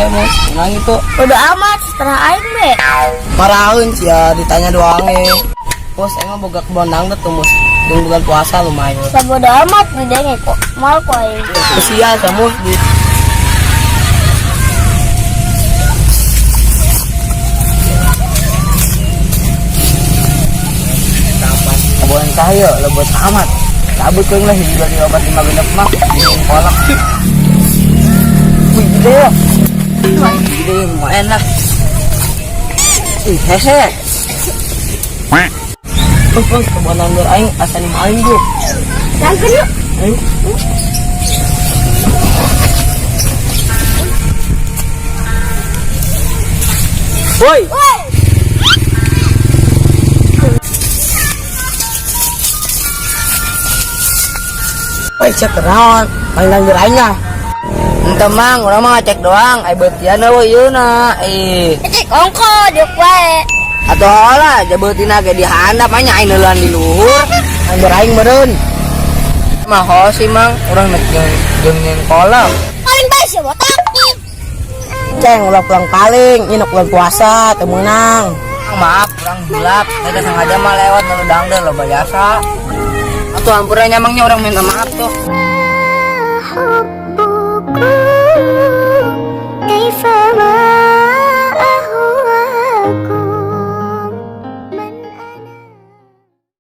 bae Mus. Menang itu. Bodo amat, setelah aing be. Marahin sia ditanya doang eh. Bos, aing mah boga kebon dangdut tuh Mus. Jeung bulan puasa lumayan. Sabodo amat didenge kok. Mal ku aing. Kesian sama Mus di Kebon cahaya lebet amat. Cabut keung lah hiji dua tiga empat lima genep mah di kolak. Wih, gede ya. Wah, gede lumayan lah. Ih, hese. Bos, bos, kebon anggur aing asa ni maling bu. Langkeun yuk. Ayo. Woi, Woi. woi, cek kenaon, maling anggur aing ah. Ente mang, urang mah ngecek doang, ai beutian eueuh ieu na. Ih, Cek ongko diuk wae. atuh lah jabeutina ge di handap nya aing neuleuan di luhur. Anggur aing meureun. Mah sih mang, urang nek jeung jeung nyeun kolak. Paling bae sia botak. Ceng ulah pulang paling, ini bulan puasa, teu meunang. Maaf, urang hilap. Saya sengaja mah lewat nu dangdeur loba jasa. Atuh hampura nya mangnya urang minta maaf tuh. Hub